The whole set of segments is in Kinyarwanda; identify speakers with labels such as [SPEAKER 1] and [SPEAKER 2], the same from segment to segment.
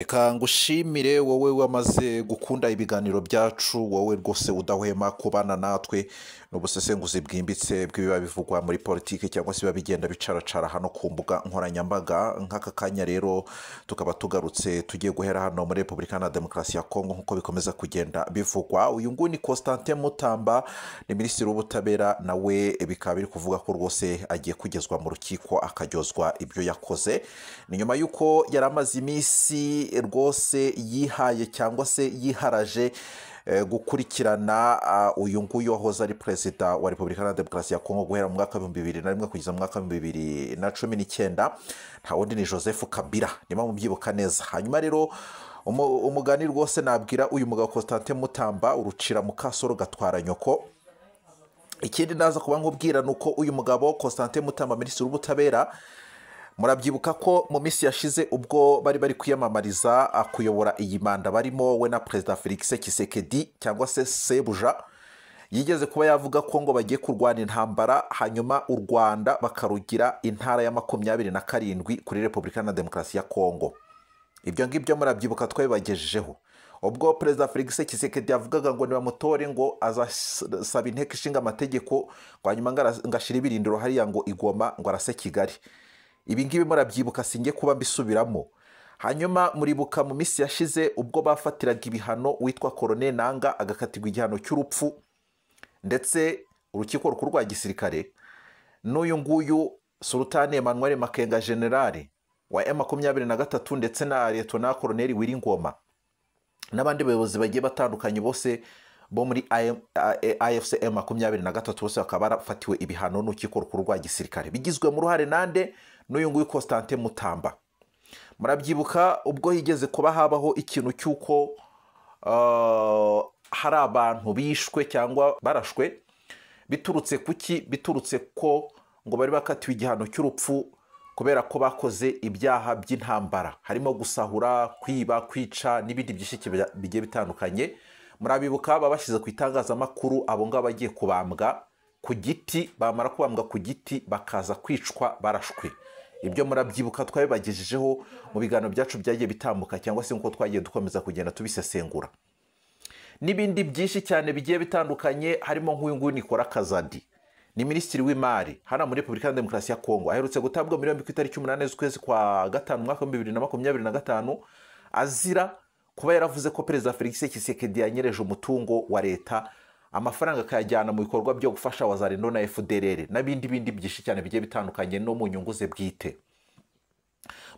[SPEAKER 1] Reka ngushimire wowe wamaze gukunda ibiganiro byacu, wowe rwose udahwema kubana natwe n'ubusesenguzi bwimbitse bw'ibiba bivugwa muri politiki cyangwa se biba bigenda bicaracara hano ku mbuga nkoranyambaga. Nk'aka kanya rero tukaba tugarutse tugiye guhera hano muri Repubulika na Demokarasi ya Kongo nk'uko bikomeza kugenda bivugwa. Uyu nguyu ni Constantin Mutamba, ni minisitiri w'ubutabera, nawe bikaba biri kuvuga ko rwose agiye kugezwa mu rukiko akaryozwa ibyo yakoze. Ni nyuma y'uko yari amaze iminsi rwose yihaye cyangwa se yiharaje gukurikirana uyu nguyu wahoze ari perezida wa Repubulika na Demokarasi ya Kongo guhera mu mwaka 2001 kugeza mu mwaka 2019, nta wundi ni Joseph Kabila, niba mubyibuka neza. Hanyuma rero umugani rwose nabwira uyu mugabo Constantin Mutamba, urucira mukasoro gatwara nyoko. Ikindi naza kuba nkubwira ni uko uyu mugabo Constantin Mutamba, minisitiri w'ubutabera, murabyibuka ko mu minsi yashize ubwo bari kwiyamamariza kuyobora iyi manda barimo we na perezida Felix Tshisekedi cyangwa se Sebuja, yigeze kuba yavuga ko ngo bagiye kurwana intambara hanyuma u Rwanda bakarugira intara ya 27 kuri Repubulika na Demokarasi ya Kongo. Ibyo ngibyo murabyibuka twabibagejejeho ubwo perezida Felix Tshisekedi yavugaga ngo nibamutore ngo azasaba inteko ishinga amategeko ngo hanyuma ngashira ibirindiro hariya ngo igoma ngo arase Kigali. Ibi ngibi murabyibuka, singe kuba mbisubiramo. Hanyuma muribuka mu minsi yashize ubwo bafatiraga ibihano witwa Colonel Nanga agakatirwa igihano cy'urupfu, ndetse urukiko rukuru rwa gisirikare n'uyu nguyu Sultani Emmanuel Makenga General wa M23 ndetse na Lieutenant Colonel Wiringoma n'abandi bayobozi bagiye batandukanye bose bo muri AFC M23 bose bakaba barafatiwe ibihano n'urukiko rukuru rwa gisirikare, bigizwe mu ruhare nande n'uyu nguyu Constantin Mutamba. Murabyibuka ubwo higeze kuba habaho ikintu cy'uko hari abantu bishwe cyangwa barashwe biturutse kuki? Biturutse ko ngo bari bakatiwe igihano cy'urupfu kubera ko bakoze ibyaha by'intambara, harimo gusahura, kwiba, kwica n'ibindi byinshi bigiye bitandukanye. Murabibuka babashyize ku itangazamakuru abo ngabo bagiye kubambwa ku giti, bamara kubambwa ku giti bakaza kwicwa barashwe. Ibyo murabyibuka twabibagejejeho mu biganiro byacu byagiye bitambuka cyangwa se nkuko twagiye dukomeza kugenda tubisesengura. N'ibindi byinshi cyane bigiye bitandukanye, harimo nk'uyu nguyu Nicolas Kazadi, ni minisitiri w'imari hano muri Repubulika ya Demokarasi ya Kongo, aherutse gutabwa muri yombi ku itariki 8 z'ukwezi kwa gatanu mwaka 2025 azira kuba yaravuze ko perezida Felix Tshisekedi yanyereje umutungo wa leta, amafaranga akayajyana mu bikorwa byo gufasha Wazalendo na FDLR n'abindi bindi byinshi cyane bigiye bitandukanye no mu nyungu ze bwite.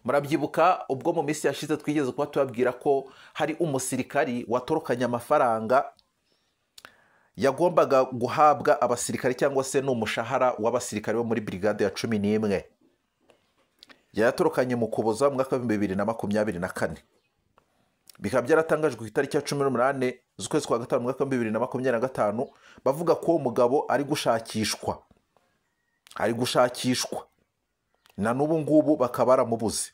[SPEAKER 1] Murabyibuka ubwo mu minsi yashize twigeze kuba tubabwira ko hari umusirikari watorokanye amafaranga yagombaga guhabwa abasirikari cyangwa se n'umushahara w'abasirikari bo muri brigade ya 11, yatorokanye mu Kuboza mu mwaka wa 2024. Bikaba byaratangajwe ku itariki ya 18 z'ukwezi kwa gatanu mwaka wa 2025, bavuga ko uwo mugabo ari gushakishwa, na n'ubu ngubu bakaba baramubuze.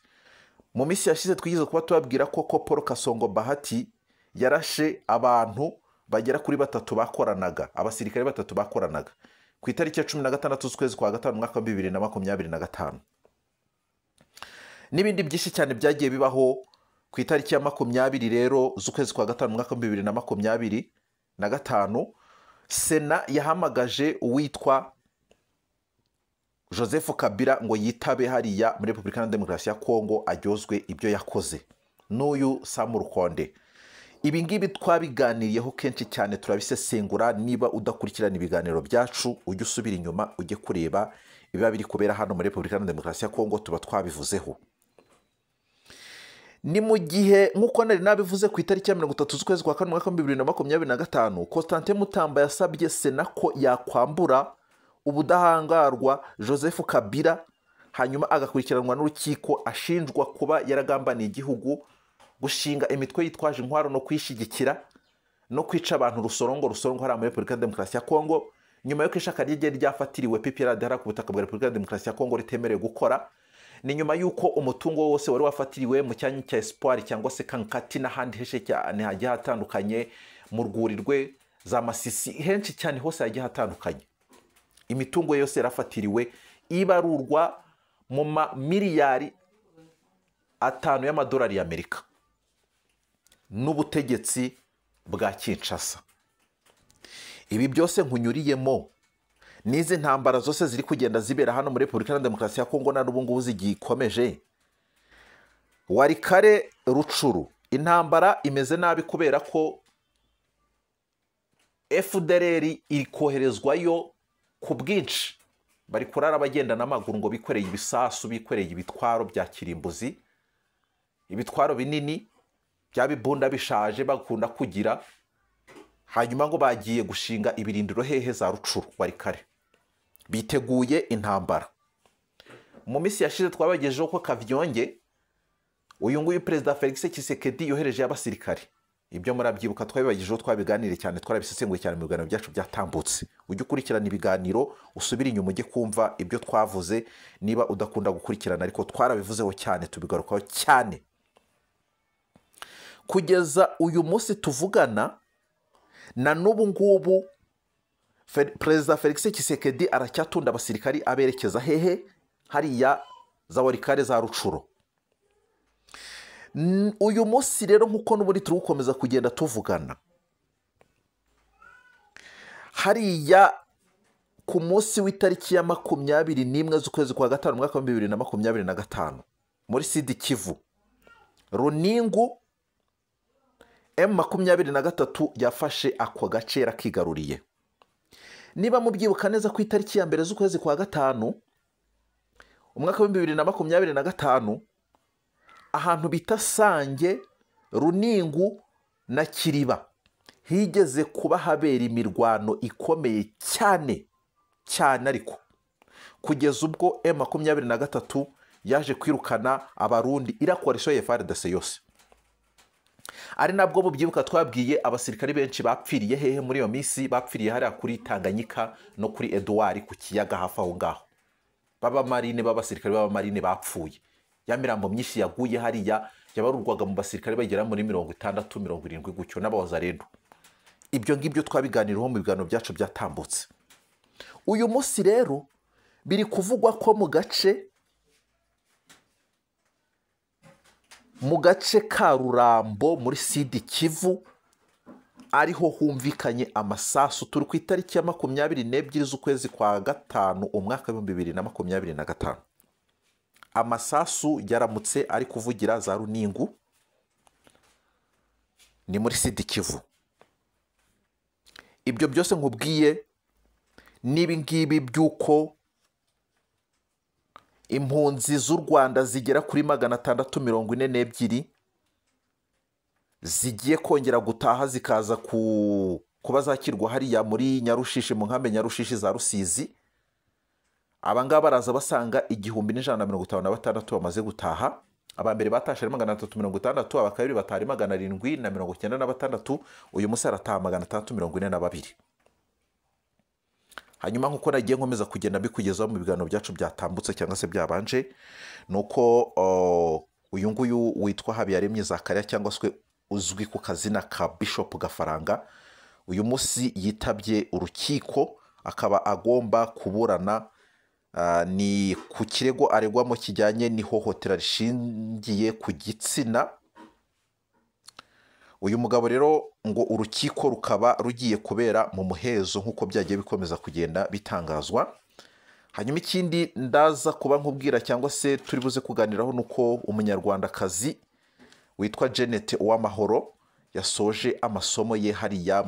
[SPEAKER 1] Mu minsi yashize twigeze kuba tubabwira ko Paul Kasongo Bahati yarashe abantu bagera kuri batatu bakoranaga, abasirikare batatu bakoranaga ku itariki ya 16 z'ukwezi kwa gatanu mwaka wa 2025. N'ibindi byinshi cyane byagiye bibaho. Ku itariki ya 20 rero z'ukwezi kwa gatanu mwaka wa 2025, Sena yahamagaje uwitwa Joseph Kabila ngo yitabe hariya muri Repubulika na Demokarasi ya Kongo aryozwe ibyo yakoze n'uyu Sam Rukonde. Ibi ngibi twabiganiriyeho kenshi cyane, turabisesengura. Niba udakurikirana ibiganiro byacu ujye usubira inyuma ujye kureba ibiba biri kubera hano muri Repubulika na Demokarasi ya Kongo, tuba twabivuzeho. Ni mu gihe nk'uko nari nabivuze ku itariki ya 30 z'ukwezi kwa kane mwaka wa 2025, Constantin Mutamba yasabye Sena ko yakwambura ubudahangarwa Joseph Kabila hanyuma agakurikiranwa n'urukiko ashinjwa kuba yaragambaniye igihugu, gushinga imitwe yitwaje intwaro no kwishyigikira no kwica abantu rusorongo rusorongo hariya muri Repubulika ya Demokarasi ya Kongo, nyuma y'uko ishaka rye ryafatiriwe PPRD hariya ku butaka bwa Repubulika ya Demokarasi ya Kongo ritemerewe gukora. Ni nyuma y'uko umutungo wose wari wafatiriwe mu cyanya cya Espoir cyangwa se Kankati n'ahandi henshi cyane hagiye hatandukanye, mu rwuri rwe za Masisi, henshi cyane hose hagiye hatandukanye, imitungo yose yarafatiriwe ibarurwa mu ma miliyari 5 y'amadolari y'Amerika. n'ubutegetsi bwa Kinshasa. Ibi byose nkunyuriyemo n'izi ntambara zose ziri kugenda zibera hano muri Repubulika Iharanira Demokarasi ya Kongo na n'ubu ngubu zigikomeje. Walikale, Rutshuru, intambara imeze nabi kubera ko FDLR iri koherezwayo ku bwinshi. Bari kurara bagenda n'amaguru ngo bikoreye ibisasu, bikoreye ibitwaro bya kirimbuzi, ibitwaro binini bya bibunda bishaje bakunda kugira. Hanyuma ngo bagiye gushinga ibirindiro hehe? Za Rutshuru, Walikale, biteguye intambara. Mu minsi yashize twabagejeho ko Kavyonge, uyu nguyu Perezida Felix Tshisekedi yohereje abasirikare. Ibyo murabyibuka, twabibagejeho, twabiganiriye cyane, twarabisesenguye cyane mu biganiro byacu byatambutse. Ujye ukurikirana ibiganiro, usubire inyuma ujye kumva ibyo twavuze niba udakunda gukurikirana, ariko twarabivuzeho cyane, tubigarukaho cyane. Kugeza uyu munsi tuvugana na n'ubu ngubu, Perezida Felix Tshisekedi aracyatunda abasirikari aberekeza hehe? Hariya za Walikale, za Rutshuru. Uyu munsi rero, nk'uko n'ubundi turi gukomeza kugenda tuvugana, hariya ku munsi w'itariki ya 21 z'ukwezi kwa gatanu, umwaka wa 2025, muri Sud Kivu, Runingu, M23 yafashe ako gace, yarakigaruriye. Niba mubyibuka neza, ku itariki ya 1 z'ukwezi kwa gatanu, umwaka wa 2025, ahantu bita Sange, Runingu na Kiriba higeze kuba habera imirwano ikomeye cyane cyane, ariko kugeza ubwo M23 yaje kwirukana Abarundi, iriya coalition ya FARDC yose. Ari nabwo mubyibuka twabwiye abasirikari benshi bapfiriye hehe muri iyo minsi? Bapfiriye hariya kuri Tanganyika no kuri Edouard, ku kiyaga hafi aho ngaho, b'abamarine, b'abasirikare b'abamarine bapfuye. Ya mirambo myinshi yaguye hariya yabarurwaga mu basirikare bagera muri 60, 70 gutyo, n'abawazalendo. Ibyo ngibyo twabiganiraho mu biganiro byacu byatambutse. Uyu munsi rero biri kuvugwa ko mu gace ka Rurambo muri Sud Kivu ariho humvikanye amasasu. Turi ku itariki ya 22 z'ukwezi kwa gatanu, umwaka wa 2025. Amasasu yaramutse ari kuvugira za Runingu, ni muri Sud Kivu. Ibyo byose nkubwiye n'ibi ngibi by'uko impunzi z'u Rwanda zigera kuri 642 zigiye kongera gutaha, zikaza kuba zakirwa hariya muri Nyarushishi, mu nkambi Nyarushishi za Rusizi. Abangaba baraza basanga 1156 bamaze gutaha. Aba mbere batashe ari 360, aba kabiri batari 796, uyu munsi arataha 642. Hanyuma nk'uko nagiye nkomeza kugenda mbikugezaho mu biganiro byacu byatambutse cyangwa se byabanje, ni uko uyu nguyu witwa Habiyaremye Zakaria, cyangwa se uzwi ku kazina ka Bishop Gafaranga, uyu munsi yitabye urukiko, akaba agomba kuburana ni ku kirego aregwamo kijyanye n'ihohotera rishingiye ku gitsina. Uyu mugabo rero ngo urukiko rukaba rugiye kubera mu muhezo, nk'uko byagiye bikomeza kugenda bitangazwa. Hanyuma ikindi ndaza kuba nkubwira cyangwa se turi buze kuganiraho, ni uko Umunyarwandakazi witwa Janet Uwamahoro yasoje amasomo ye hariya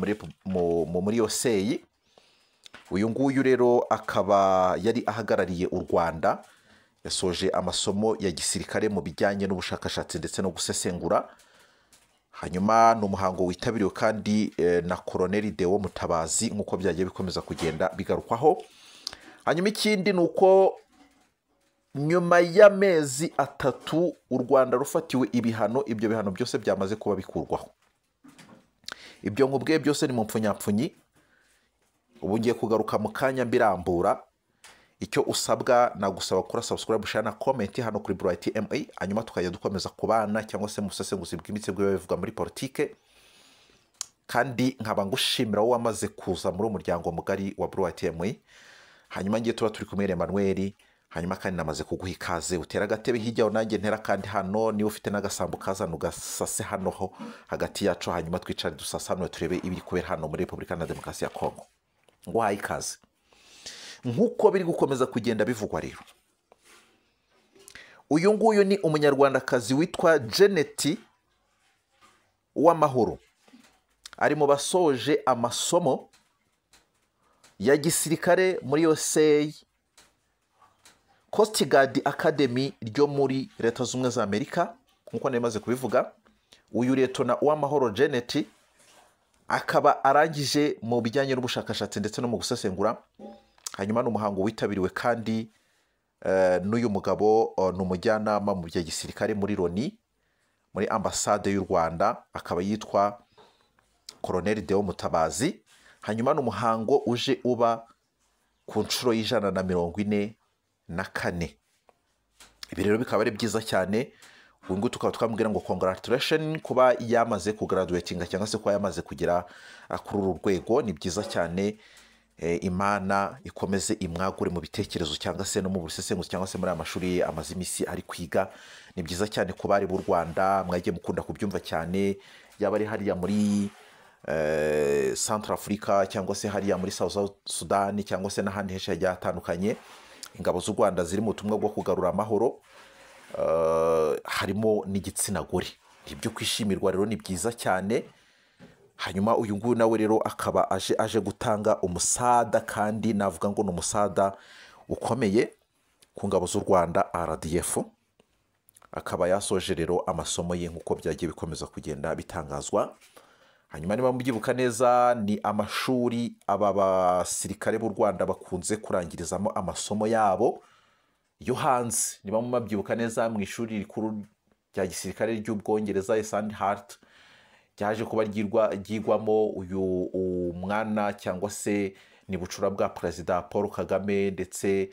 [SPEAKER 1] muri USA. Uyu nguyu rero akaba yari ahagarariye u Rwanda. Yasoje amasomo ya gisirikare mu bijyanye n'ubushakashatsi ndetse no gusesengura. Hanyuma ni umuhango witabiriwe kandi na Koroneli Deo Mutabazi, nk'uko byagiye bikomeza kugenda bigarukwaho. Hanyuma ikindi ni uko nyuma y'amezi 3 u Rwanda rufatiwe ibihano, ibyo bihano byose byamaze kuba bikurwaho. Ibyo nkubwiye byose ni mu mpfunyapfunyi, ubu ngiye kugaruka mu kanya mbirambura. Icyo usabwa, nagusaba gukora subscribe, share na comment hano kuri Bright MA, hanyuma tukajya dukomeza kubana cyangwa se mu busesenguzi bwimbitse bw'ibiba bivugwa muri politike. Kandi nkaba ngushimira wowe wamaze kuza muri uwo muryango mugari wa Bright MA. Hanyuma ngiye tuba turi kumwe na Emmanuel. Hanyuma kandi namaze kuguha ikaze, utera agatebe hirya aho nanjye ntera kandi hano, niba ufite n'agasambu kazana ugasase hano ho hagati yacu, hanyuma twicare dusasanure turebe ibiri kubera hano muri Repubulika na Demokarasi ya Kongo. Nguhaye ikaze. Nk'uko biri gukomeza kugenda bivugwa rero, uyu nguyu ni umunyarwandakazi witwa Janet Uwamahoro, ari mu basoje amasomo ya gisirikare muri USA Coast Guard Academy ryo muri Leta Zunze Ubumwe za Amerika. Nk'uko nari maze kubivuga, uyu Liyetona Uwamahoro Janet akaba arangije mu bijyanye n'ubushakashatsi ndetse no mu gusesengura. Hanyuma ni umuhango witabiriwe kandi n'uyu mugabo ni umujyanama mu bya gisirikare muri Loni, muri ambasade y'u Rwanda, akaba yitwa Colonel Deo Mutabazi. Hanyuma ni umuhango uje uba ku nshuro y'144. Ibi rero bikaba ari byiza cyane. Uyu nguyu tukaba twamubwira ngo congratulation kuba yamaze kugraduatinga cyangwa se kuba yamaze kugera kuri uru rwego. Ni byiza cyane. Imana ikomeze imwagure mu bitekerezo cyangwa se no mu busesenguzi cyangwa se muri aya mashuri ye amaze iminsi ari kwiga. Ni byiza cyane ku bari b'u Rwanda, mwagiye mukunda kubyumva cyane, yaba ari hariya muri Central Africa cyangwa se hariya muri South Sudan cyangwa se n'ahandi henshi hagiye hatandukanye, ingabo z'u Rwanda ziri mu butumwa bwo kugarura amahoro, harimo n'igitsina gore. Ibyo kwishimirwa rero ni byiza cyane. Hanyuma uyu nguyu nawe rero akaba aje gutanga umusada, kandi navuga ngo ni umusada ukomeye ku ngabo z'u Rwanda RDF. Akaba yasoje rero amasomo ye nk'uko byagiye bikomeza kugenda bitangazwa. Hanyuma niba mubyibuka neza, ni amashuri aba basirikare b'u Rwanda bakunze kurangirizamo amasomo yabo yo hanze. Niba mubyibuka neza, mu ishuri rikuru rya gisirikare ry'Ubwongereza Sandhurst ryaje kuba ryigwamo uyu mwana cyangwa se ni bucura bwa Perezida Paul Kagame ndetse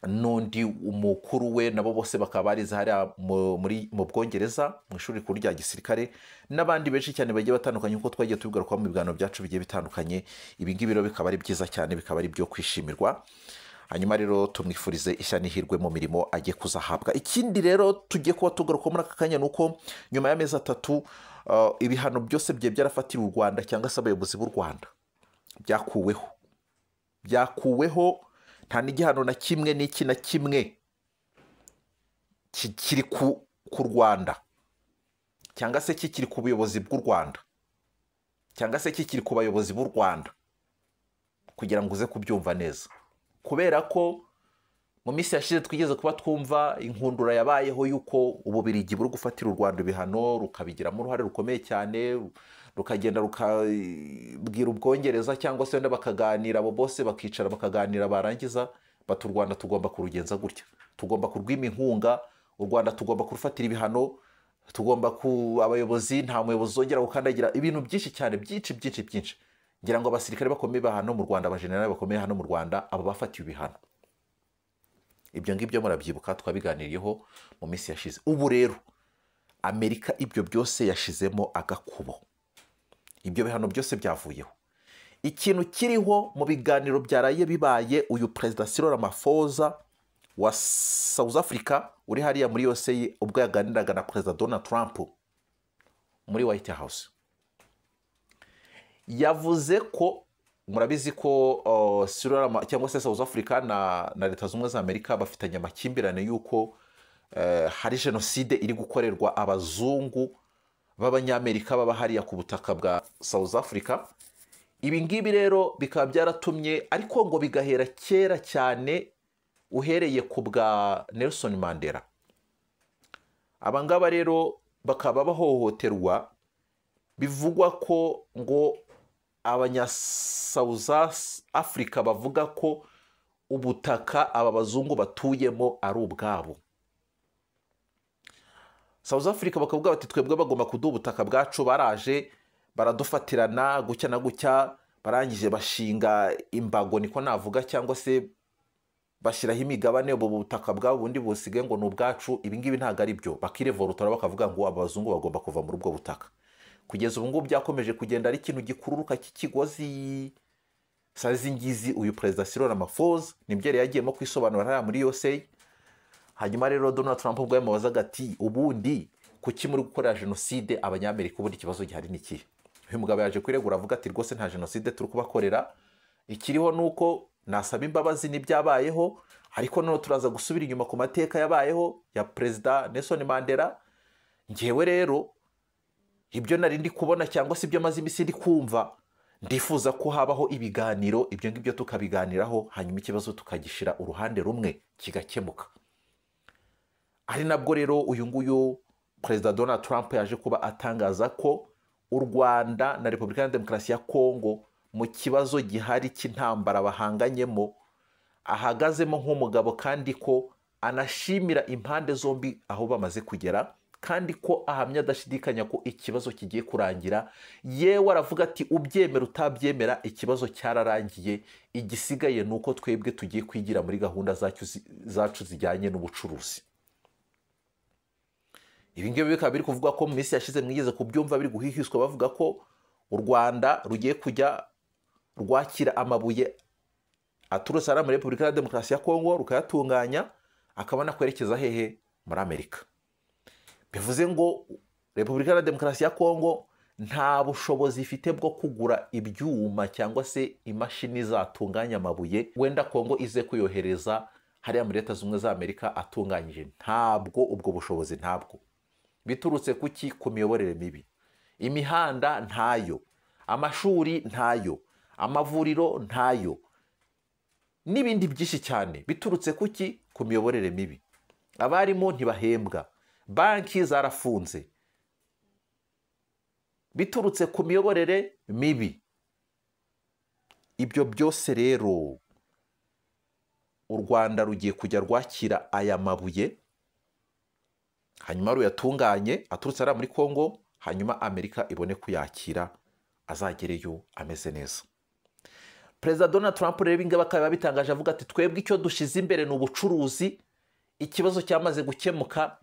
[SPEAKER 1] n'undi umukuru we, nabo bose bakaba barize hariya mu Bwongereza mu ishuri rikuru rya gisirikare, n'abandi benshi cyane bagiye batandukanye nk'uko twagiye tubigarukaho mu biganiro byacu bigiye bitandukanye. Ibi ngibi rero bikaba ari byiza cyane, bikaba ari ibyo kwishimirwa. Hanyuma rero tumwifurize ishya n'ihirwe mu mirimo agiye kuzahabwa. Ikindi rero tugiye kuba tugaruka muri aka kanya ni uko nyuma y'amezi 3 ibihano byose byari byarafatiriwe u Rwanda cyangwa se abayobozi b'u Rwanda byakuweho, byakuweho. Nta n'igihano na kimwe n'iki na kimwe kikiri ku Rwanda cyangwa se kikiri ku buyobozi bw'u Rwanda cyangwa se kikiri ku bayobozi b'u Rwanda, kugira ngo uze kubyumva neza. Kubera ko mu minsi yashize twigeze kuba twumva inkundura yabayeho yuko Ububirigi buri gufatira u Rwanda ibihano, rukabigiramo uruhare rukomeye cyane, rukagenda rukabwira Ubwongereza cyangwa se wenda bakaganira, abo bose bakicara bakaganira, barangiza bati u Rwanda tugomba kurugenza gutya, tugomba kurwima inkunga, u Rwanda tugomba kurufatira ibihano, tugomba ku abayobozi, nta muyobozi uzongera gukandagira, ibintu byinshi cyane, byinshi byinshi byinshi. Ngira ngo abasirikare bakomeye hano mu Rwanda, abajenerali bakomeye hano mu Rwanda, abo bafatiwe ibihano. Ibyo ngibyo murabyibuka, twabiganiriyeho mu minsi yashize. Ubu rero Amerika ibyo byose yashizemo agakubo, ibyo bihano byose byavuyeho. Ikintu kiriho mu biganiro byaraye bibaye, uyu Perezida Cyril Ramaphosa wa South Africa uri hariya muri USA, ubwo yaganiraga na Perezida Donald Trump muri White House, yavuze ko murabizi ko Cyril cyangwa se South Africa na Leta Zunze Ubumwe za Amerika bafitanye amakimbirane y'uko hari jenoside iri gukorerwa abazungu b'abanyamerika baba hariya ku butaka bwa South Africa. Ibi ngibi rero bikaba byaratumye, ariko ngo bigahera kera cyane uhereye ku bwa Nelson Mandela. Aba ngaba rero bakaba bahohoterwa, bivugwa ko ngo abanya South Africa bavuga ko ubutaka aba bazungu batuyemo ari ubwabo. South Africa bakavuga bati twebwe bagomba kuduha ubutaka bwacu, baraje baradufatirana gutya na gutya, barangije bashinga imbago niko navuga, cyangwa se bashyiraho imigabane, ubu butaka bwabo bundi busigaye ngo ni ubwacu. Ibi ngibi ntabwo ari byo, bakirevolutora bakavuga ngo abazungu bagomba kuva muri ubwo butaka. Kugeza ubu ngubu byakomeje kugenda ari ikintu gikururuka cy'ikigozi, Sazi ngizi uyu Perezida Cyril Ramaphosa nibyo yari yagiyemo kwisobanura hariya muri USA. Hanyuma rero Donald Trump ubwo yamubazaga ati ubundi kuki muri gukorera jenoside Abanyamerika, ubundi ikibazo gihari ni ikihe? Uyu mugabo yaje kwiregura avuga ati rwose nta jenoside turi kubakorera, ikiriho ni uko nasaba imbabazi n'ibyabayeho, ariko noneho turaza gusubira inyuma ku mateka yabayeho ya Perezida Nelson Mandela. Ngewe rero ibyo nari ndi kubona cyangwa se ibyo maze iminsi ndi kumva, ndifuza ko habaho ibiganiro, ibyo ngibyo tukabiganiraho, hanyuma ikibazo tukagishyira uruhande rumwe kigakemuka. Ari nabwo rero uyu nguyu Perezida Donald Trump yaje kuba atangaza ko u Rwanda na Repubulika ya Demokarasi ya Kongo mu kibazo gihari cy'intambara bahanganyemo ahagazemo nk'umugabo, kandi ko anashimira impande zombi aho bamaze kugera, kandi ko ahamya adashidikanya ko ikibazo kigiye kurangira. Yewe aravuga ati ubyemera utabyemera ikibazo cyararangiye, igisigaye ni uko twebwe tugiye kwigira muri gahunda zacu zijyanye n'ubucuruzi. Ibi ngibi bikaba biri kuvuga ko mu minsi yashize mwigeze kubyumva biri guhihiswa bavuga ko u Rwanda rugiye kujya rwakira amabuye aturutse hariya muri Repubulika ya Demokarasi ya Kongo rukayatunganya akabona kwerekeza hehe? Muri Amerika. Bivuze ngo Repubulika ya Demokarasi ya Kongo nta bushobozi ifite bwo kugura ibyuma cyangwa se imashini zatunganya amabuye, wenda Kongo ize kuyohereza hariya muri Leta Zunze Ubumwe za Amerika atunganyije. Ntabwo ubwo bushobozi, ntabwo. Biturutse kuki? Ku miyoborere mibi. Imihanda ntayo, amashuri ntayo, amavuriro ntayo, n'ibindi byinshi cyane. Biturutse kuki? Ku miyoborere mibi. Abarimu ntibahembwa, banki zarafunze, biturutse ku miyoborere mibi. Ibyo byose rero u Rwanda rugiye kujya rwakira aya mabuye, hanyuma ruyatunganye aturutse hariya muri Kongo, hanyuma Amerika ibone kuyakira azagereyo ameze neza. Perezida Donald Trump rero ibi ngibi akaba yabitangaje avuga ati twebwe icyo dushyize imbere ni ubucuruzi, ikibazo cyamaze gukemuka,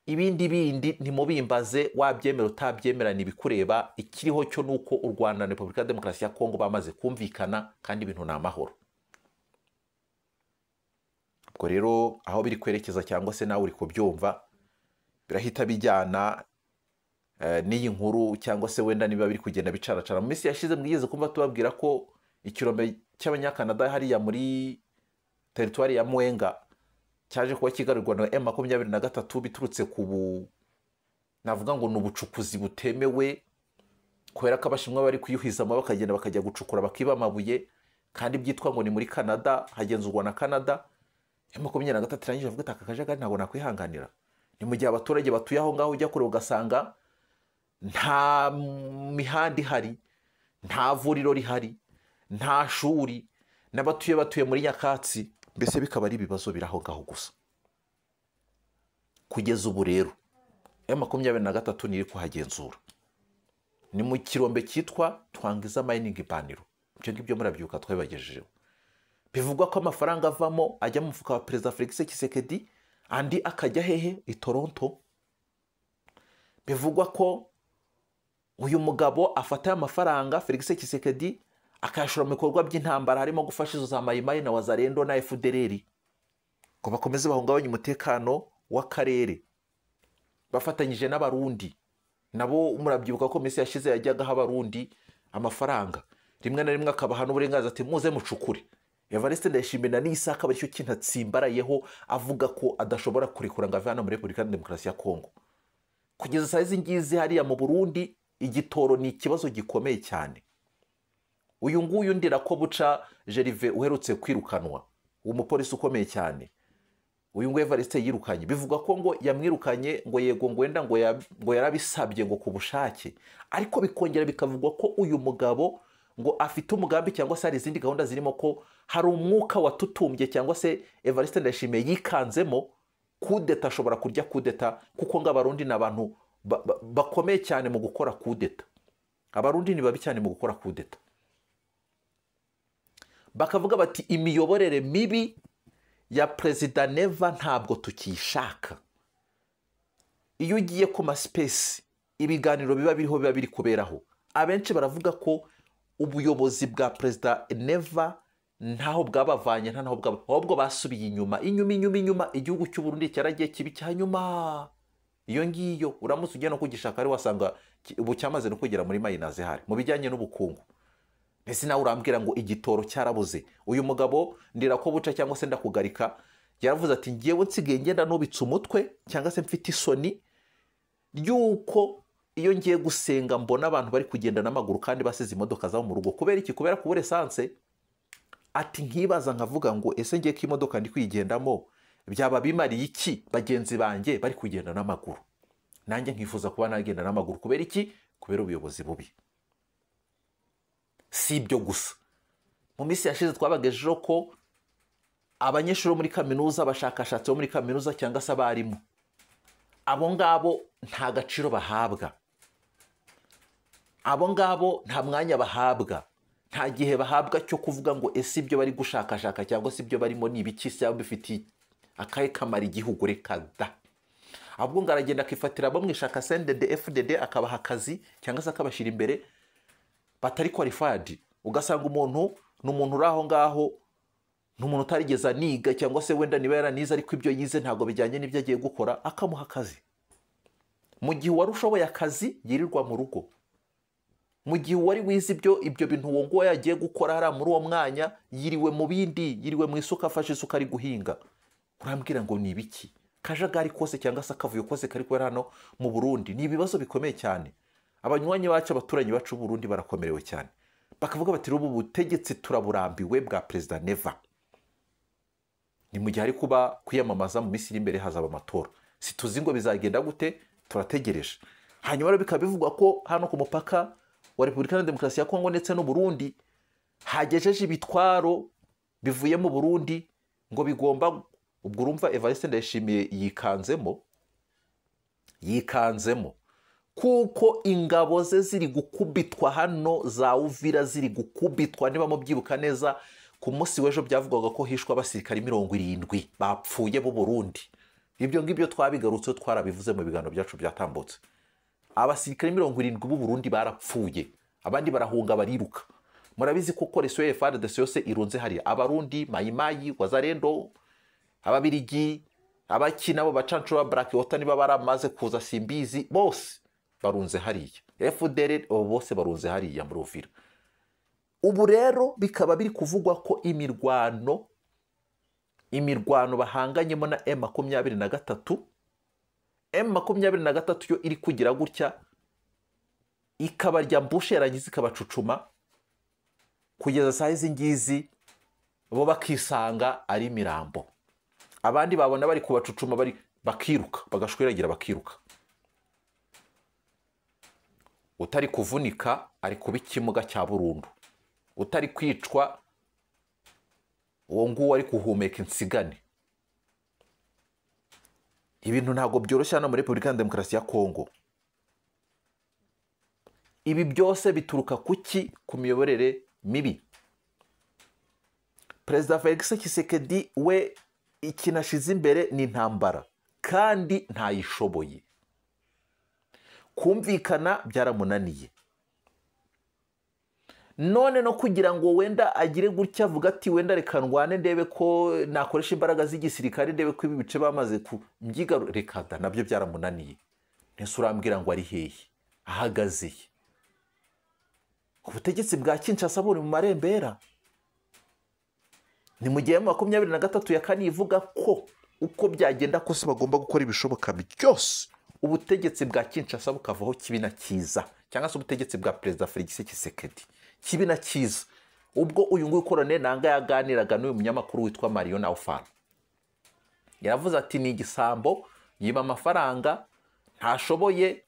[SPEAKER 1] ibindi bindi ntimubimbaze, wabyemera utabyemera ntibikureba, ikiriho cyo ni uko u Rwanda na Repubulika ya Demokarasi ya Kongo bamaze kumvikana kandi ibintu ni amahoro. Ubwo rero aho biri kwerekeza cyangwa se nawe uri kubyumva birahita bijyana n'iyi nkuru, cyangwa se wenda niba biri kugenda bicaracara. Mu minsi yashize mwigeze kumva tubabwira ko ikirombe cy'Abanyakanada hariya muri teritwari ya Mwenga cyaje kuba kigarirwa na M23 biturutse ku navuga ngo ni ubucukuzi butemewe, kubera ko Abashinwa bari kuyuhizamo bakagenda bakajya gucukura bakiba amabuye, kandi byitwa ngo ni muri Canada, hagenzurwa na Canada. M23 irangije avuga ati aka kajagari ntabwo nakwihanganira. Ni mu gihe abaturage batuye aho ngaho ujya kure ugasanga nta mihanda ihari, nta vuriro rihari, nta shuri, n'abatuye batuye muri nyakatsi, mbese bikaba ari ibibazo biri aho ngaho gusa. Kugeza ubu rero M23 niri kuhagenzura, ni mu kirombe cyitwa Twangiza Mining Baniro. Ibyo ngibyo murabyuka twabibagejejeho. Bivugwa ko amafaranga avamo ajya mu mufuka wa Perezida Felix Tshisekedi, andi akajya hehe? I Toronto. Bivugwa ko uyu mugabo afata amafaranga Felix Tshisekedi akayashora mu bikorwa by'intambara, harimo gufasha izo za Mayimayi na Wazalendo na FDLR ngo bakomeze bahungabanye umutekano w'akarere, bafatanyije n'Abarundi. Nabo murabyibuka ko minsi yashize yajyaga Abarundi amafaranga, rimwe na rimwe akabaha n'uburenganzira ati muze mucukure. Evariste Ndayishimiye na Isaka baricyo kintu atsimbarayeho avuga ko adashobora kurekura ngo ave hano muri Repubulika ya Demokarasi ya Kongo. Kugeza saa izi ngizi hariya mu Burundi igitoro ni ikibazo gikomeye cyane. Uyu nguyu Ndirakobuca Gervais uherutse kwirukanwa, umupolisi ukomeye cyane, uyu nguyu Evariste yirukanye, bivugwa ko ngo yamwirukanye ngo yego ngo wenda ngo yarabisabye ngo ku bushake, ariko bikongera bikavugwa ko uyu mugabo ngo afite umugambi cyangwa se hari izindi gahunda zirimo ko hari umwuka watutumbye cyangwa se Evariste Ndayishimiye yikanzemo kudeta, ashobora kurya kudeta, kuko ngo Abarundi ni abantu bakomeye cyane mu gukora kudeta. Abarundi ni babi cyane mu gukora kudeta. Bakavuga bati imiyoborere mibi ya Perezida Neva ntabwo tukishaka. Iyo ugiye ku ma space ibiganiro biba biriho biba biri kuberaho, abenshi baravuga ko Ubuyobozi bwa Perezida Neva ntaho bwabavanye, nta naho bwaba, ahubwo basubiye inyuma, inyuma, inyuma, inyuma. Igihugu cy'u Burundi cyaragiye kibi cyanyuma iyo ngiyo. Uramutse ugiye no kugishaka ari wasanga ubu cyamaze no kugera muri minus hari mu bijyanye n'ubukungu. Mbese nawe urambwira ngo igitoro cyarabuze? Uyu mugabo Ndirakobuca cyangwa se Ndakugarika yaravuze ati: "Ngewe nsigaye ngenda nubitse umutwe cyangwa se mfite isoni ry'uko iyo ngiye gusenga mbona abantu bari kugenda n'amaguru kandi basize imodoka zabo mu rugo." Kubera iki? Kubera kubura essence. Ati: "Nkibaza nkavuga ngo ese ngiye ko imodoka ndi kuyigendamo byaba bimariye iki bagenzi banjye bari kugenda n'amaguru? Nanjye nkifuza kuba nagenda n'amaguru." Kubera iki? Kubera ubuyobozi bubi. Si ibyo gusa, mu minsi yashize twabagejejeho ko abanyeshuri bo muri kaminuza, abashakashatsi bo muri kaminuza cyangwa se abarimu, abo ngabo nta gaciro bahabwa, abo ngabo nta mwanya bahabwa, nta gihe bahabwa cyo kuvuga ngo ese ibyo bari gushakashaka cyangwa se ibyo barimo ni ibiki, cyangwa bifitiye akahe kamaro igihugu? Reka da! Ahubwo ngo aragenda akifatira abo mu ishaka CNDD FDD, akabaha akazi cyangwa se akabashyira imbere batari qualified. Ugasanga umuntu ni umuntu uri aho ngaho, ni umuntu utarigeze aniga, cyangwa se wenda niba yaranize ariko ibyo yize ntabwo bijyanye n'ibyo agiye gukora, akamuha akazi, mu gihe uwari ushoboye akazi yirirwa mu rugo, mu gihe uwari wize ibyo bintu uwo nguwo yagiye gukora hariya muri uwo mwanya yiriwe mu bindi, yiriwe mu isuka, afashe isuka ari guhinga. Urambwira ngo ni ibiki? Kajagari kose cyangwa se akavuyo kose kari kubera hano mu Burundi ni ibibazo bikomeye cyane. Abanywanyi bacu, abaturanyi bacu b'u Burundi barakomerewe cyane, bakavuga bati: "Ubu butegetsi turaburambiwe bwa Perezida Neva." Ni mu gihe ari kuba kwiyamamaza, mu minsi iri imbere hazaba amatora, si tuzi ngo bizagenda gute, turategereje. Hanyuma rero bikaba bivugwa ko hano ku mupaka wa Repubulika ya Demokarasi ya Kongo ndetse n'u Burundi hagejeje ibitwaro bivuye mu Burundi ngo bigomba. Ubwo urumva Evariste Ndayishimiye yikanzemo, yikanzemo, kuko ingabo ze ziri gukubitwa hano za Uvira, ziri gukubitwa. Niba mubyibuka neza, ku munsi w'ejo byavugwaga ko hishwe abasirikari 70 bapfuye b'u Burundi. Ibyo ngibyo twabigarutseho, twarabivuze mu biganiro byacu byatambutse. Abasirikari 70 b'u Burundi barapfuye, abandi barahunga, bariruka. Murabizi ko coalition ya FARDC yose irunze hariya: Abarundi, Mayimayi, Wazalendo, Ababirigi, abaki nabo bacancura Black Water niba baramaze kuza simbizi, bose barunze hariya, FDL, abo bose barunze hariya muri Uvira. Ubu rero bikaba biri kuvugwa ko imirwano bahanganyemo na M23, M23 yo iri kugira gutya ikabarya ambush, yarangiza ikabacucuma kugeza saa izi ngizi, bo bakisanga ari imirambo. Abandi babona bari kubacucuma, bari bakiruka, bagashwiragira, bakiruka. Utari kuvunika ari kuba ikimuga cya burundu, utari kwicwa uwo nguwo ari guhumeka insigane. Ibintu ntabwo byoroshye hano muri Repubulika ya Demokarasi ya Kongo. Ibi byose bituruka kuki? Ku miyoborere mibi. Perezida Felix Tshisekedi we ikintu ashize imbere ni intambara, kandi ntayishoboye. Kumvikana byaramunaniye. None no kugira ngo wenda agire gutya avuga ati: "Wenda reka ndwane, ndebe ko nakoresha imbaraga z'igisirikare, ndebe ko ibi bice bamaze ku mbyigaru," reka da, nabyo byaramunaniye. Ntese urambwira ngo ari hehe, ahagaze he? Ubutegetsi bwa Kinshasa buri mu marembera. Ni mu gihe 23 ya kane ivuga ko uko byagenda kose bagomba gukora ibishoboka byose ubutegetsi bwa Kinshasa bukavaho kibi na cyiza, cyangwa se ubutegetsi bwa Perezida Felix Tshisekedi kibi na cyiza. Ubwo uyu nguyu Colonel Nanga yaganiraga n'uyu munyamakuru witwa Mario Naufal, yaravuze ati: "Ni igisambo, yiba amafaranga, ntashoboye,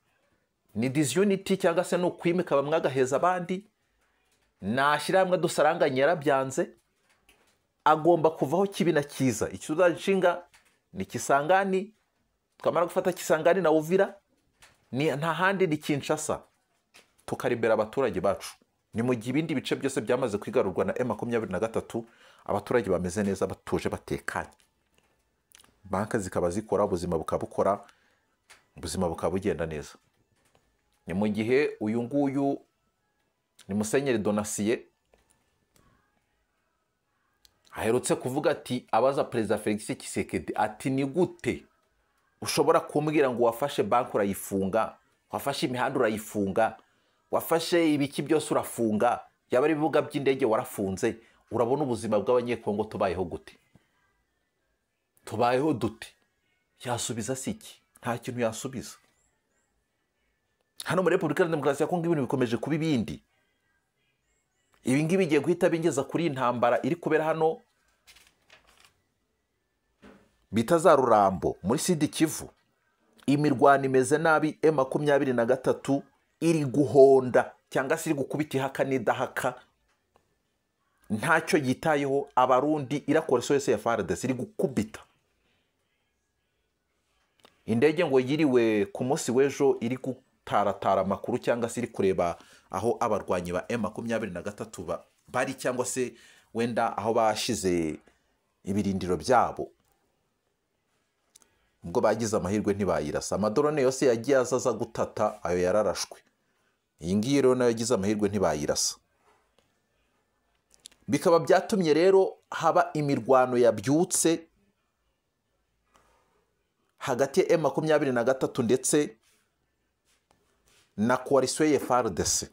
[SPEAKER 1] ni disunity cyangwa se ni ukwimika bamwe agaheza abandi, nashyira hamwe dusaranganye yarabyanze, agomba kuvaho kibi na cyiza. Icyo nshinga ni Kisangani, twamara gufata Kisangani na Uvira ni nta handi ni Kinshasa, tukaribera abaturage bacu." Ni mu gihe ibindi bice byose byamaze kwigarurwa na M23, abaturage bameze neza, batuje, batekanye, banki zikaba zikora, ubuzima bukaba bukora, ubuzima bukaba bugenda neza. Ni mu gihe uyu nguyu Ni Musenyeri Donatien aherutse kuvuga ati, abaza Perezida Felix Tshisekedi ati: "Ni gute ushobora kumbwira ngo wafashe banki urayifunga, wafashe imihanda urayifunga, wafashe ibiki byose urafunga, yaba ari ibibuga by'indege warafunze? Urabona ubuzima bw'Abanyekongo tubayeho gute? Tubayeho dute?" Yasubiza si iki? Nta kintu yasubiza. Hano muri Repubulika ya Demokarasi ya Kongo ibintu bikomeje kuba ibindi. Ibi ngibi bigiye guhita bingeza kuri iyi ntambara iri kubera hano bita za Rurambo muri Sud Kivu. Imirwano imeze nabi. M23 iri guhonda cyangwa se iri gukubita ihaka n'idahaka, ntacyo yitayeho. Abarundi irakora yose ya FARDC iri gukubita. Indege ngo yiriwe ku munsi w'ejo iri gutaratara amakuru cyangwa se iri kureba aho abarwanyi ba M23 bari, cyangwa se wenda aho bashize ibirindiro byabo. Ubwo bagize amahirwe ntibayirasa. Amadrone yose yagiye azaza gutata ayo yararashwe. Iyi ngiyi rero nayo yagize amahirwe ntibayirasa. Bikaba byatumye rero haba imirwano yabyutse hagati ya M23 ndetse na coalition ya FARDC.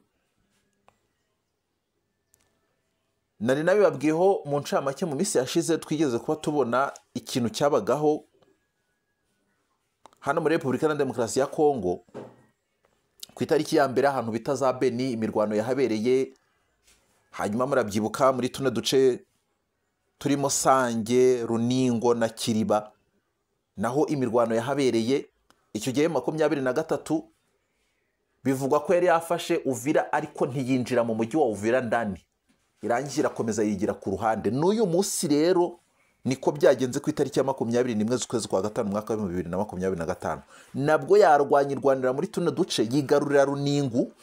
[SPEAKER 1] Nari nabibabwiyeho mu ncamake mu minsi yashize, twigeze kuba tubona ikintu cyabagaho hano muri Repubulika ya Demokarasi ya Kongo ku itariki ya mbere, ahantu bita za Beni, imirwano yahabereye. Hanyuma murabyibuka muri tuno duce turimo Sange, Runingo na Kiriba, naho imirwano yahabereye. Icyo gihe 23 bivugwa ko yari yafashe Uvira, ariko ntiyinjira mu mujyi wa Uvira ndani, irangira irakomeza yigira ku ruhande. N'uyu munsi rero niko byagenze. Ku itariki ya 21 z'ukwezi kwa gatanu, umwaka wa 2025, nabwo yarwanya, irwanira muri tuno duce, yigarurira Runingu.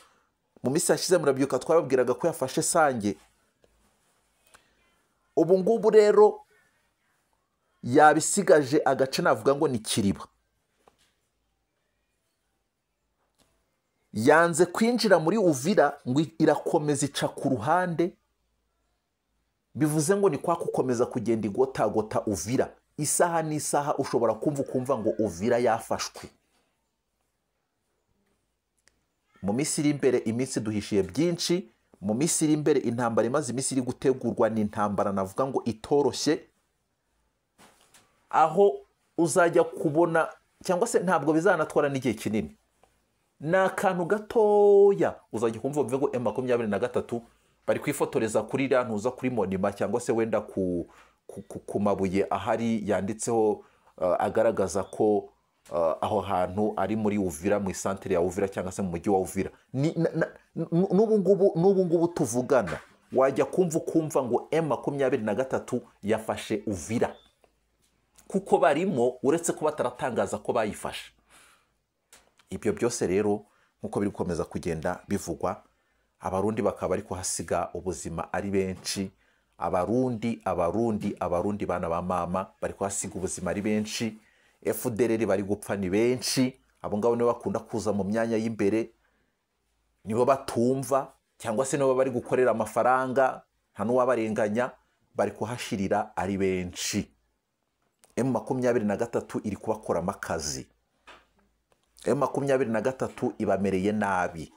[SPEAKER 1] Mu minsi yashize murabyuka twababwiraga ko yafashe Sange. Ubu ngubu rero yabisigaje agace navuga ngo ni Kiriba. Yanze kwinjira muri Uvira, ngo irakomeza ica ku ruhande. Bivuze ngo ni kwa kukomeza kugenda igotagota Uvira. Isaha n'isaha ushobora kumva ukumva ngo Uvira yafashwe. Mu minsi iri imbere, iminsi duhishiye byinshi. Mu minsi iri imbere, intambara imaze iminsi iri gutegurwa ni intambara navuga ngo itoroshye, aho uzajya kubona cyangwa se ntabwo bizanatwara n'igihe kinini, ni akantu gatoya, uzajya kumva uvuge ngo M23 bari kwifotoreza kuri iriya ntuza, kuri monument, cyangwa se wenda ku mabuye ahari yanditseho agaragaza ko aho hantu ari muri Uvira, mu isantere ya Uvira cyangwa se mu mujyi wa Uvira. N'ubu ngubu tuvugana wajya kumva ukumva ngo M23 yafashe Uvira, kuko barimo, uretse ko bataratangaza ko bayifashe. Ibyo byose rero nk'uko biri gukomeza kugenda bivugwa, Abarundi bakaba bari kuhasiga ubuzima ari benshi. Abarundi, Abarundi, Abarundi, bana ba mama, bari kuhasiga ubuzima ari benshi. FDLR bari gupfa ni benshi. Abo ngabo nibo bakunda kuza mu myanya y'imbere, nibo batumva cyangwa se nibo bari gukorera amafaranga, nta n'uwabarenganya. Bari kuhashirira ari benshi. M23 iri kubakoramo akazi. M23 ibamereye nabi.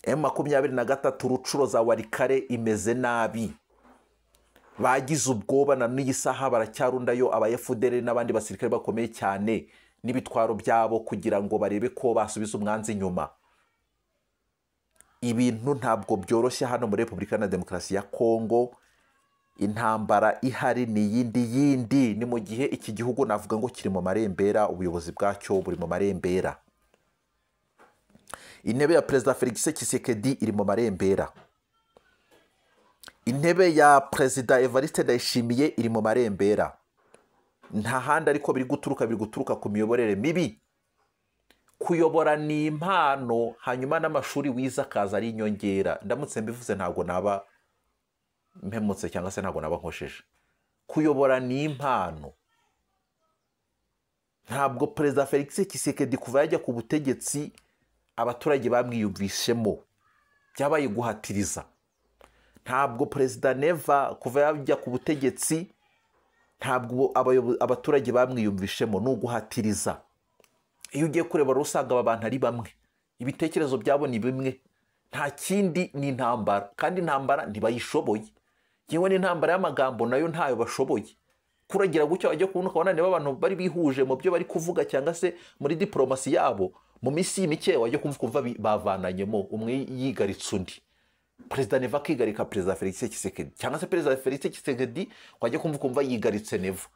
[SPEAKER 1] M23 Rutshuru za Walikale imeze nabi, bagize ubwoba. Na n'iyi saha baracyarundayo aba FDLR n'abandi basirikare bakomeye cyane n'ibitwaro byabo kugira ngo barebe ko basubiza umwanzi inyuma. Ibintu ntabwo byoroshye hano muri Repubulika na Demokarasi ya Kongo. Intambara ihari ni yindi yindi. Ni mu gihe iki gihugu navuga ngo kiri mu marembera, ubuyobozi bwacyo buri mu marembera. Intebe ya Perezida Felix Tshisekedi iri mu marembera, intebe ya Perezida Evariste Ndayishimiye iri mu marembera. Nta handi ariko biri guturuka, biri guturuka ku miyoborere mibi. Kuyobora ni impano, hanyuma n'amashuri wize akaza ari inyongera. Ndamutse mbivuze ntabwo naba mpemutse cyangwa se ntabwo naba nkosheje. Kuyobora ni impano. Ntabwo Perezida Felix Tshisekedi kuva yajya ku butegetsi abaturage bamwiyumvishemo. Byabaye guhatiriza. Ntabwo Perezida Neva kuva yajya ku butegetsi ntabwo abaturage bamwiyumvishemo, ni uguhatiriza. Iyo ugiye kureba usanga aba bantu ari bamwe, ibitekerezo byabo ni bimwe, nta kindi, ni intambara, kandi intambara ntibayishoboye. Yewe n'intambara y'amagambo nayo ntayo bashoboye. Kuragira gutya wajya kubona ukabona niba abantu bari bihuje mu byo bari kuvuga cyangwa se muri diplomasi yabo, mu minsi mike wajya kumva bavananyemo, umwe yigaritse undi. Perezida Neva akigarika Perezida Felix Tshisekedi, cyangwa se Perezida Felix Tshisekedi wajya kumva yigaritse Neva.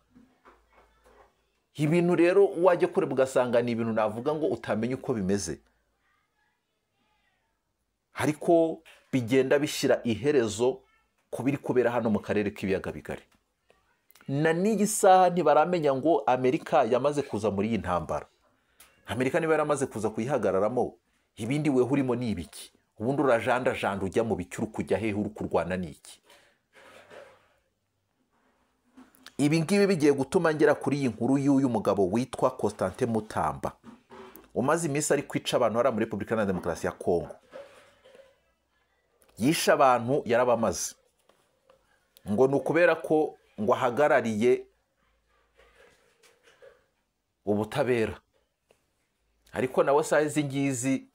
[SPEAKER 1] Ibintu rero wajya kureba ugasanga ni ibintu navuga ngo utamenya uko bimeze, ariko bigenda bishyira iherezo ku biri kubera hano mu karere k'ibiyaga bigari. Na n'iyi saha ntibaramenya ngo Amerika yamaze kuza muri iyi ntambara. Amerika niba yaramaze kuza kuyihagararamo, ibindi weho urimo ni ibiki? Ubundi urajandajanda ujya mu biki, uri kujya hehe, uri kurwana n'iki? Ibi ngibi bigiye gutuma ngera kuri iyi nkuru y'uyu mugabo witwa Constantin Mutamba, umaze iminsi ari kwica abantu hariya muri Repubulika Iharanira Demokarasi ya Kongo. Yishe abantu yarabamaze, ngo ni ukubera ko ngo ahagarariye ubutabera. Ariko nawe saa izi ngizi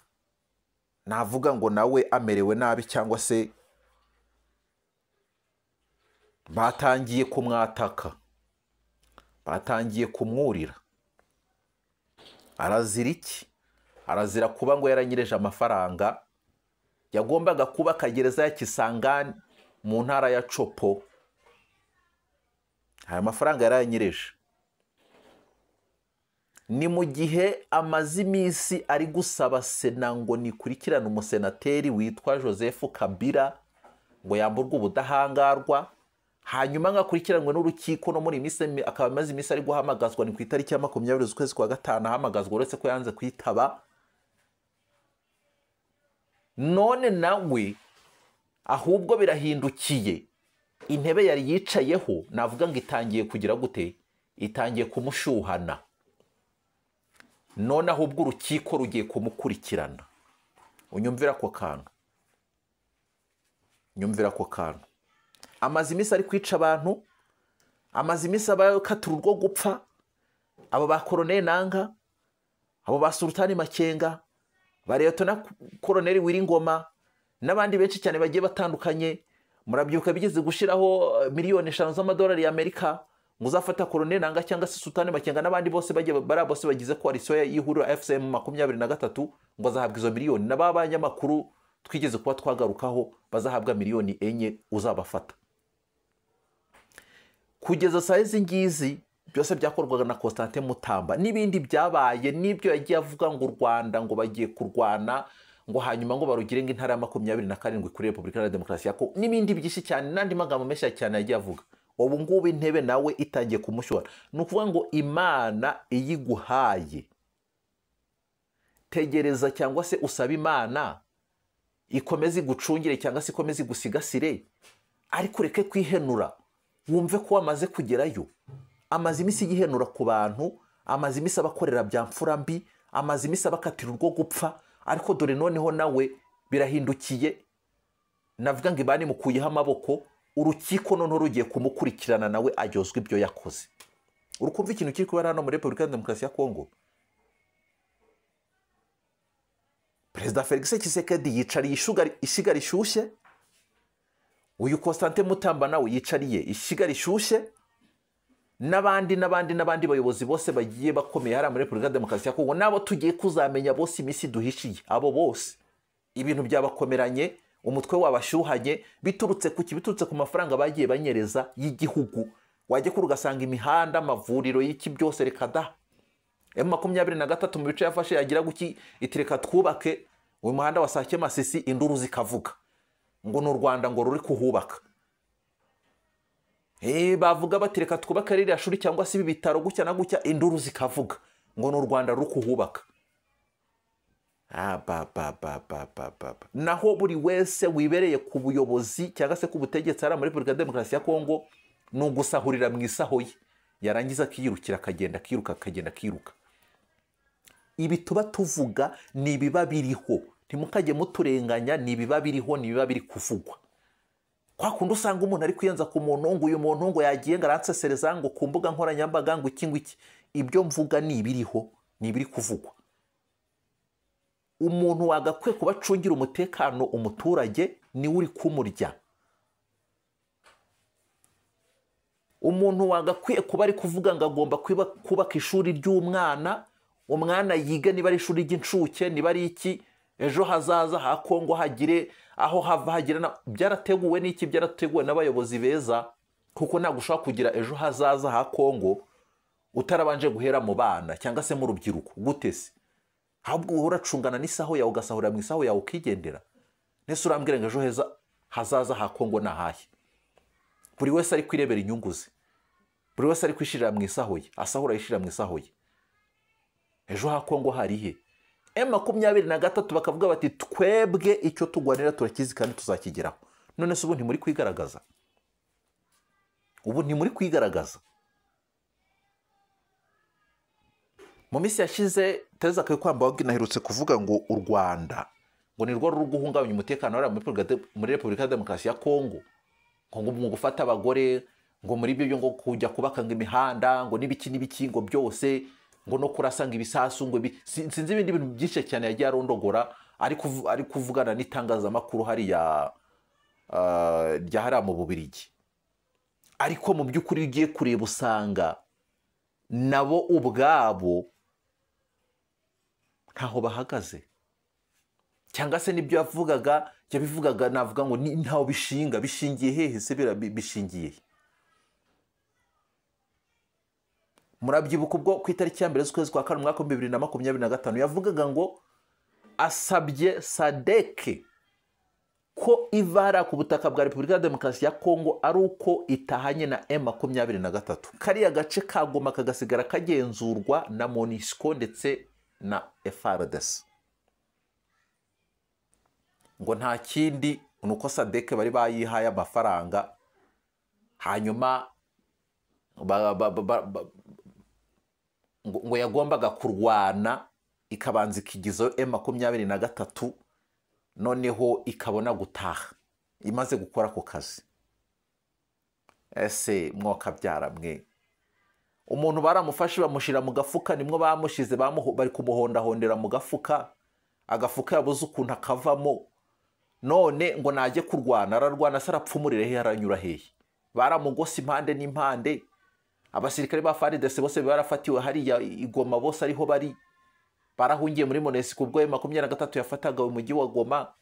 [SPEAKER 1] navuga ngo nawe amerewe nabi, cyangwa se batangiye kumwataka, batangiye kumwurira. Arazira iki? Arazira kuba ngo yaranyireje amafaranga yagombaga kubaka gereza ya Kisangani mu ntara ya Chopo. Aya mafaranga yaranyireje. Ni mu gihe amaze iminsi ari gusaba Sena ngo nikurikirane umusenateri witwa Joseph Kabila ngo yamburwe ubudahangarwa, hanyuma ngakurikiranwe n'urukiko. No muri iminsi akaba amaze iminsi ari guhamagazwa, ni ku itariki ya 20 z'ukwezi kwa 5 ahamagazwa, uretse ko yanze kwitaba. None nawe ahubwo birahindukiye, intebe yari yicayeho navuga ngo itangiye kugira gute, itangiye kumushuhana. None ahubwo urukiko rugiye kumukurikirana. Unyumvira ako kantu, nyumvira ako kantu. Amaze iminsi ari kwica abantu, amaze iminsi abakatura urwo gupfa, abo ba Koroneli Nanga, abo ba Sultani Makenga, ba Liyetona Koroneli Wiringoma n'abandi benshi cyane bagiye batandukanye. Murabyibuka bigeze gushiraho miliyoni 5 z'amadolari y'Amerika ngo uzafata Koroneli Nanga cyangwa se Sultani Makenga n'abandi bose bagiye bari bose bagize koalisiyo y'ihuriro FCM 23 ngo azahabwa izo miliyoni, n'abanyamakuru twigeze kuba twagarukaho bazahabwa miliyoni 4 uzabafata. Kugeza saa izi ngizi byose byakorwaga na Constantin Mutamba n'ibindi byabaye, n'ibyo yagiye avuga ngo u Rwanda ngo bagiye kurwana ngo hanyuma ngo barugire ngo intara ya 27 kuri Repubulika Iharanira Demokarasi ya Kongo n'ibindi byinshi cyane n'andi magambo menshi cyane yagiye avuga. Ubu ngubu intebe nawe itangiye kumushyura. Ni ukuvuga ngo Imana iyiguhaye, tegereza cyangwa se usaba Imana ikomeze igucungire cyangwa se ikomeze igusigasire, ariko ureke kwihenura, wumve ko wamaze kugerayo. Amaze iminsi yihenura ku bantu, amaze iminsi abakorera bya mfura mbi, amaze iminsi abakatira urwo gupfa, ariko dore noneho nawe birahindukiye. Navuga ngo Imana imukuyeho amaboko, urukiko noneho rugiye kumukurikirana nawe aryozwa ibyo yakoze. Urukumva ikintu kiri kubera hano muri Repubulika ya Demokarasi ya Kongo. Perezida Felix Tshisekedi yicariye ishyiga rishyushye, uyu Constantin Mutamba nawe yicariye ishyiga rishyushye, n'abandi n'abandi n'abandi bayobozi bose bagiye bakomeye hariya muri Repubulika ya Demokarasi ya Kongo, nabo tugiye kuzamenya bose iminsi duhishiye. Abo bose ibintu byabakomeranye, umutwe wabashyuhanye, biturutse ku ki? Biturutse ku mafaranga bagiye banyereza y'igihugu. Wajya kuri ugasanga imihanda, amavuriro, y'iki byose reka da. M23 mu bice yafashe yagira guki itireka twubake uyu muhanda wa Sake Masisi, induru zikavuga ngo n'u Rwanda ngo ruri kuhubaka. Bavuga batireka twubake ririya shuri cyangwa se ibi bitaro gutya na gutya, induru zikavuga ngo n'u Rwanda ruri kuhubaka. Naho buri wese wibereye ku buyobozi cyangwa se ku butegetsi hariya muri Repubulika ya Demokarasi ya Kongo ni ugusahurira mu isaho ye, yarangiza akiyirukira akagenda akiruka akagenda akiruka. Ibi tuba tuvuga ni ibiba biriho, Ntimukajye muturenganya, ni ibiba biriho, ni ibiba biri kuvugwa. Kwa kundi usanga umuntu ari kwiyenza ku muntu ngo uyu muntu ngo yagiye ngo aransesereza ngo ku mbuga nkoranyambaga ngo iki ngiki. Ibyo mvuga ni ibiriho, ni ibiri kuvugwa. Umuntu wagakwiye kuba acungira umutekano umuturage niwe uri kumurya. Umuntu wagakwiye kuba ari kuvuga ngo agomba kubaka ishuri ry'umwana, umwana yiga, niba ari ishuri ry'incuke, niba ari iki, ejo hazaza ha Kongo hagire aho hava hagira. Byarateguwe n'iki? Byarateguwe n'abayobozi beza, kuko ntabwo ushobora kugira ejo hazaza ha Kongo utarabanje guhera mu bana cyangwa se mu rubyiruko. Gute se? Ahubwo uhora uracungana n'isaho yawe, ugasahurira mu isaho yawe ukigendera. Nese urambwira ngo ejo heza hazaza ha Kongo ni ahahe? Buri wese ari kwirebera inyungu ze, buri wese ari kwishirira mu isaho ye, asahura yishirira mu isaho ye. Ejo ha Kongo hari he? M23 bakavuga bati twebwe icyo tugwanira turakizi kandi tuzakigeraho. None se ubu ntimuri kwigaragaza? Ubu ntimuri kwigaragaza? Mu minsi yashize Tereza Kayikwamba naherutse kuvuga ngo u Rwanda ngo ni rwo ruri guhungabanya umutekano muri Repubulika ya Demokarasi ya Kongo, ngo mu gufata abagore, ngo muri ibyo ngo kujya kubaka ngo imihanda, ngo n'ibiki n'ibiki, ngo byose, ngo no kurasanga ibisasu, ngo sinzi ibindi bintu byinshi cyane yagiye arondogora ari kuvugana n'itangazamakuru hariya rya hariya mu Bubiligi. Ariko mu by'ukuri ugiye kureba usanga nabo ubwabo ntaho bahagaze, cyangwa se n'ibyo yavugaga yabivugaga navuga ngo ntaho bishinga. Bishingiye hehe se? Bishingiye he? Murabyibuka ubwo ku itariki ya 1 z'ukwezi kwa kane umwaka wa 2025 yavugaga ngo asabye SADC ko ivara ku butaka bwa Repubulika ya Demokarasi ya Kongo ari uko itahanye na M23. Kariya gace ka Goma kagasigara kagenzurwa na MONUSCO ndetse na FARDC. Ngo nta kindi nuko SADC bari bayihaye amafaranga, hanyuma ngo yagombaga kurwana ikabanza ikigizo M23, noneho ikabona gutaha imaze gukora ako kazi. Ese mwokabyara mwe, umuntu baramufashe bamushira mu gafuka, nimwo bamushize bari kumuhondahondera mu gafuka, agafuka yabuze ukuntu akavamo, none ngo najye kurwana. Ararwana se arapfumurire he? Aranyura hehe? Baramugose impande n'impande. Abasirikare ba FARDC bose barafatiwe hariya igoma, bose ariho bari barahungiye muri MONUSCO ubwo M23 yafataga umujyi wa Goma.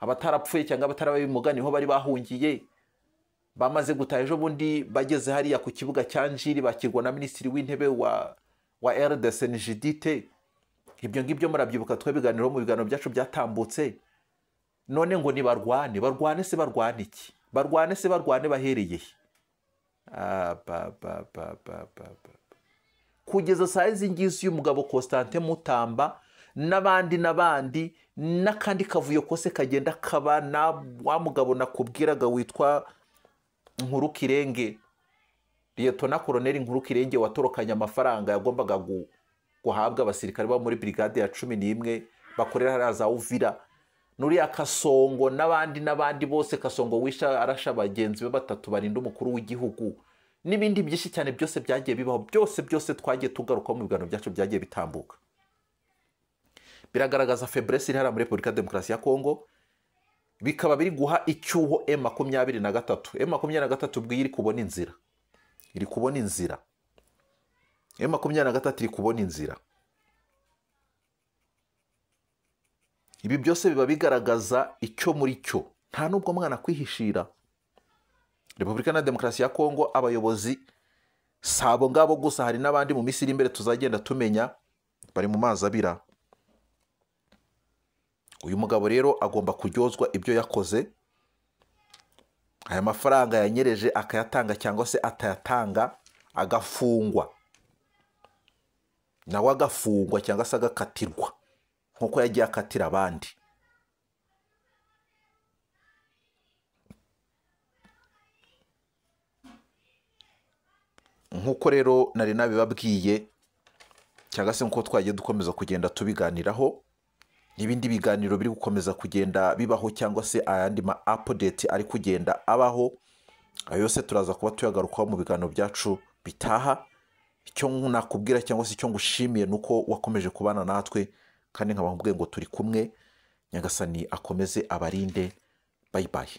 [SPEAKER 1] Abatarapfuye cyangwa abatarabaye ibimuga niho bari bahungiye. Bamaze gutaha ejo bundi bageze hariya ku kibuga cya Njiri, bakirwa na Minisitiri w'Intebe wa RDC Njidite. Ibyo ngibyo murabyibuka, twabiganiraho mu biganiro byacu byatambutse. None ngo ni barwane, barwane se barwane iki? Barwane se barwane bahereye he? Kugeza saa izi ngizi y'umugabo Constantin Mutamba n'abandi n'abandi n'akandi kavuyo kose kagenda kaba na wa mugabo nakubwiraga witwa Nkuru Kirenge, Liyetona Koloneli Nkuru Kirenge watorokanye amafaranga yagombaga guhabwa abasirikare bo muri brigade ya 11 bakorera hariya za Uvira, nuriya Kasongo n'abandi n'abandi bose. Kasongo wisha arasha bagenzi be batatu barinda umukuru w'igihugu n'ibindi byinshi cyane byose byagiye bibaho, byose byose twagiye tugaruka mu biganiro byacu byagiye bitambuka. Biragaragaza faiblesse iri hariya muri Repubulika ya Demokarasi ya Kongo, bikaba biri guha icyuho M23. M23 ubwo iri kubona inzira, iri kubona inzira. M23 iri kubona inzira. Ibi byose biba bigaragaza icyo muri cyo, nta nubwo mwana kwihishira. Repubulika na Demokarasi ya Kongo abayobozi sabo ngabo gusa, hari n'abandi mu minsi iri imbere tuzagenda tumenya bari mu mazi abira. Uyu mugabo rero agomba kuryozwa ibyo yakoze. Aya mafaranga yanyereje akayatanga cyangwa se atayatanga agafungwa, nawe agafungwa cyangwa se agakatirwa nkuko yagiye akatira abandi. Nkuko rero nari nabibabwiye cyangwa se nkuko twagiye dukomeza kugenda tubiganiraho, N'ibindi biganiro biri gukomeza kugenda bibaho, cyangwa se ayandi ma update ari kugenda abaho, ayo yose turaza kuba tuyagarukaho mu biganiro byacu bitaha. Icyo nakubwira cyangwa se icyo ngushimiye ni uko wakomeje kubana natwe, kandi nkaba nkubwiye ngo turi kumwe. Nyagasani akomeze abarinde. Bye bye.